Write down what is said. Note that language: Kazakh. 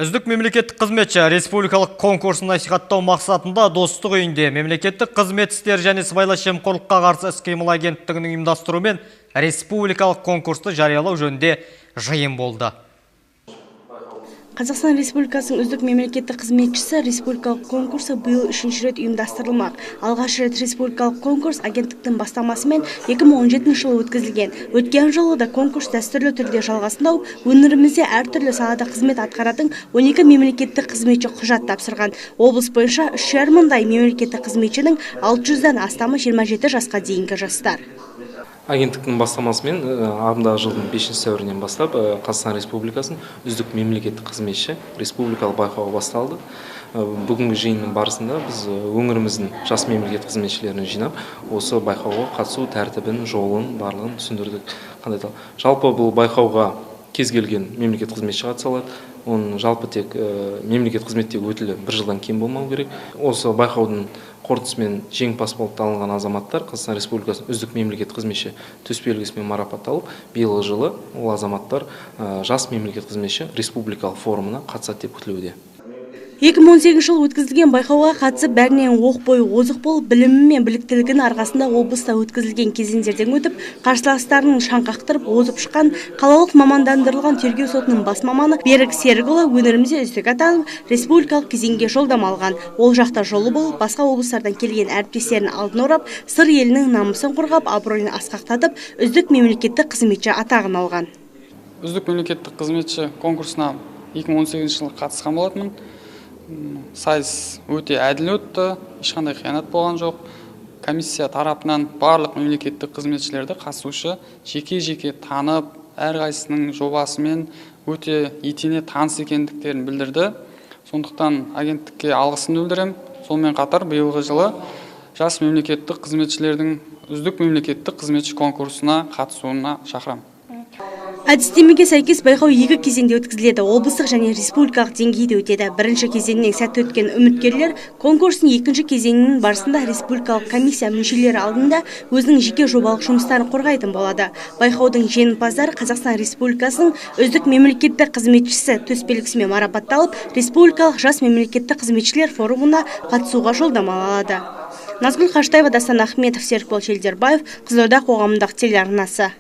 Үздік мемлекеттік қызметші республикалық конкурсын насихаттау мақсатында Достық үйінде мемлекеттік қызмет істері және сыбайлас жемқорлыққа қарсы іс-қимыл агенттігінің ұйымдастыруымен республикалық конкурсты жариялау жөнінде жиын болды. Қазақстан Республикасының үздік мемлекеттік қызметшісі республикалық конкурсы биыл үшінші рет ұйымдастырылмақ. Алғаш рет республикалық конкурс агенттіктің бастамасымен 2017 жылы өткізілген. Өткен жылы да конкурс дәстүрлі түрде жалғасын тауып, өңірімізде әртүрлі салада қызмет атқаратын 12 мемлекеттік қызметші құжат тапсырған. Облыс бойынша 3,5 мыңдай мемлекеттік қызметшінің 600-дан астамы 27 жасқа дейінгі жастар. Агенттіктің бастамасымен ағымдағы жылдың 5 сәуірінен бастап Қазақстан Республикасының үздік мемлекеттік қызметші республикалық байқауы басталды. Бүгінгі жиынның барысында біз өңіріміздің жас мемлекеттік қызметшілерін жинап, осы байқауға қатысу тәртібін, жолын, барлығын түсіндірдік. Жалпы бұл байқауға кез келген мемлекеттік қызметші қатыса алады. Оның жалпы тек мемлекеттік қызметтегі өтілі бір жылдан кем болмау керек. Осы байқаудың қорытындысымен жеңімпаз болып танылған азаматтар Қазақстан Республикасының үздік мемлекеттік қызметші төсбелгісімен марапатталып, биылғы жылы ол азаматтар жас мемлекеттік қызметші республикалық форумына қатысады деп күтілуде. 2018 жылы өткізілген байқауға қатысып, бәрінен оқ бойы озық болып, білімі мен біліктілігінің арқасында облыста өткізілген кезеңдерден өтіп, қарсыластарын шаң қақтырып озып шыққан қалалық мамандандырылған тергеу сотының бас маманы Берік Серікұлы өңірімізде үздік атанып, республикалық кезеңге жолдама алған. Ол жақта жолы болып, басқа облыстардан келген әріптестерін алдын орап, Сыр елінің намысын қорғап, абыройын асқақтатып, үздік мемлекеттік қызметші атағын алған. Үздік мемлекеттік қызметші конкурсына 2018 жылы қатысқан болатынмын. Сайыс өте әділ өтті, ешқандай қиянат болған жоқ. Комиссия тарапынан барлық мемлекеттік қызметшілерді қатысушы жеке-жеке танып, әрқайсысының жобасымен өте етене таныс екендіктерін білдірді. Сондықтан агенттікке алғысымды білдіремін. Сонымен қатар биылғы жылы жас мемлекеттік қызметшілердің үздік мемлекеттік қызметші конкурсына қатысуына шақырамын. Әдістемеге сәйкес байқау екі кезеңде өткізіледі. Облыстық және республикалық деңгейде өтеді. Бірінші кезеңнен сәтті өткен үміткерлер конкурстың екінші кезеңінің барысында республикалық комиссия мүшелері алдында өзінің жеке жобалық жұмыстарын қорғайтын болады. Байқаудың жеңімпаздары Қазақстан Республикасының үздік мемлекеттік қызметшісі төсбелгісімен марапатталып, республикалық жас мемлекеттік қызметшілер форумына қатысуға жолдама алады. Назгүл Қаштаева, Дастан Ахметов, Серікбол Шелдербаев, Қызылорда қоғамдық телеарнасы.